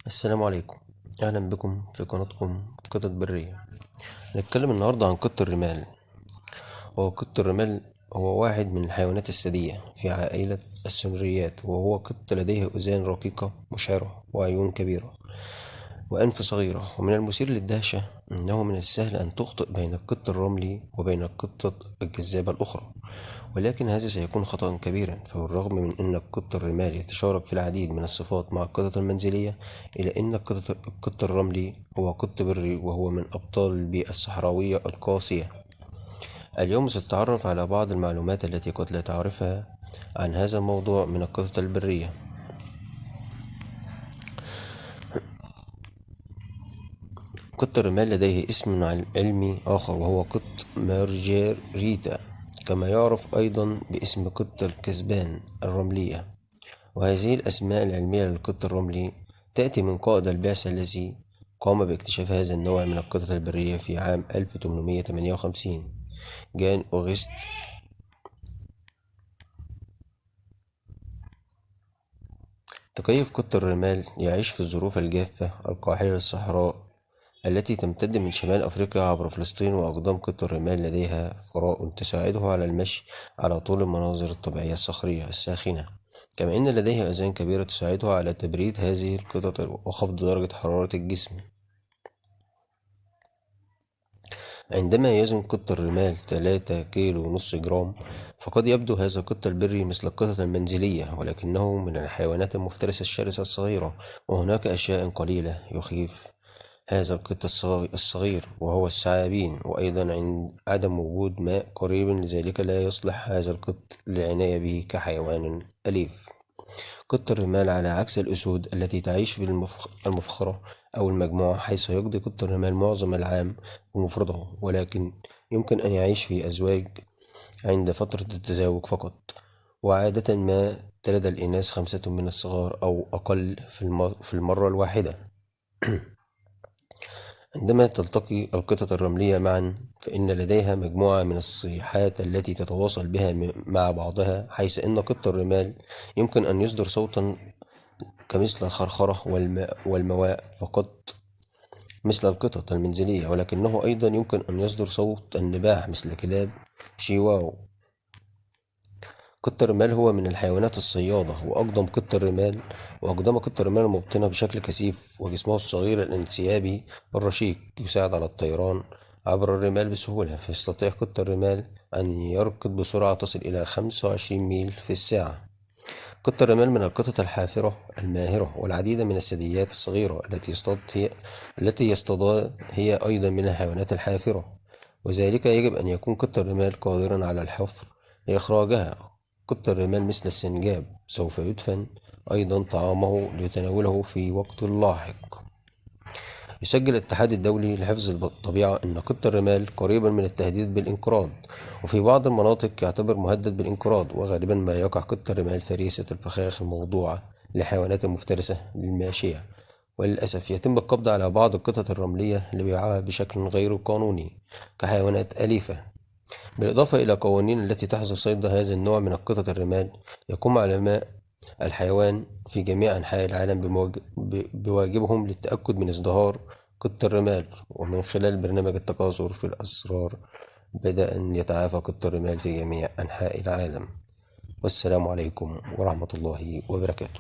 السلام عليكم. أهلا بكم في قناتكم قطط برية. هنتكلم النهاردة عن قط الرمال. قط الرمال هو واحد من الحيوانات الثديية في عائلة السنريات، وهو قط لديه أذان رقيقة مشعرة وعيون كبيرة وأنف صغيرة. ومن المثير للدهشة أنه من السهل أن تخطئ بين القط الرملي وبين القطة الجذابة الأخرى، ولكن هذا سيكون خطأ كبيرا. فبالرغم من أن القط الرمالي يتشارك في العديد من الصفات مع القطط المنزلية، إلا أن القط الرملي هو قط بري، وهو من أبطال البيئة الصحراوية القاسية. اليوم سنتعرف على بعض المعلومات التي قد لا تعرفها عن هذا الموضوع من القطط البرية. قط الرمال لديه اسم علمي آخر، وهو قط مارجريتا، كما يعرف أيضا باسم قط الكسبان الرملية. وهذه الأسماء العلمية للقط الرملي تأتي من قائد البعثة الذي قام باكتشاف هذا النوع من القطط البرية في عام 1858، جان أوغست. تكيف قط الرمال يعيش في الظروف الجافة القاحلة للصحراء التي تمتد من شمال أفريقيا عبر فلسطين، وأقدام قط الرمال لديها فراء تساعده على المشي على طول المناظر الطبيعية الصخرية الساخنة، كما أن لديها آذان كبيرة تساعده على تبريد هذه القطط وخفض درجة حرارة الجسم. عندما يزن قط الرمال 3.5 جرام، فقد يبدو هذا القط البري مثل القطط المنزلية، ولكنه من الحيوانات المفترسة الشرسة الصغيرة. وهناك أشياء قليلة يخيف هذا القط الصغير، وهو الثعابين، وأيضا عند عدم وجود ماء قريب، لذلك لا يصلح هذا القط للعناية به كحيوان أليف. قط الرمال على عكس الأسود التي تعيش في المفخرة أو المجموعة، حيث يقضي قط الرمال معظم العام بمفرده، ولكن يمكن أن يعيش في أزواج عند فترة التزاوج فقط. وعادة ما تلد الإناث 5 من الصغار أو أقل في المرة الواحدة. عندما تلتقي القطط الرملية معا، فإن لديها مجموعة من الصيحات التي تتواصل بها مع بعضها، حيث إن قط الرمال يمكن أن يصدر صوتا كمثل الخرخرة والمواء فقط مثل القطط المنزلية، ولكنه أيضا يمكن أن يصدر صوت النباح مثل كلاب شيواو. قط الرمال هو من الحيوانات الصيادة، وأقدم قط الرمال مبطنة بشكل كثيف، وجسمه الصغير الانسيابي الرشيق يساعد على الطيران عبر الرمال بسهولة. فيستطيع قط الرمال أن يركض بسرعة تصل إلى 25 ميل في الساعة. قط الرمال من القطط الحافرة الماهرة، والعديد من الثدييات الصغيرة التي يصطادها هي أيضا من الحيوانات الحافرة، وذلك يجب أن يكون قط الرمال قادرا على الحفر لإخراجها. قط الرمال مثل السنجاب سوف يدفن أيضا طعامه ليتناوله في وقت لاحق. يسجل الاتحاد الدولي لحفظ الطبيعة أن قط الرمال قريبا من التهديد بالانقراض، وفي بعض المناطق يعتبر مهدد بالانقراض. وغالبا ما يقع قط الرمال فريسة الفخاخ الموضوعة لحيوانات مفترسة للماشية. وللأسف يتم القبض على بعض القطط الرملية لبيعها بشكل غير قانوني كحيوانات أليفة. بالإضافة إلى قوانين التي تحظر صيد هذا النوع من القطط الرمال، يقوم علماء الحيوان في جميع أنحاء العالم بواجبهم للتأكد من ازدهار قط الرمال. ومن خلال برنامج التكاثر في الأسرار، بدأ أن يتعافى قط الرمال في جميع أنحاء العالم. والسلام عليكم ورحمة الله وبركاته.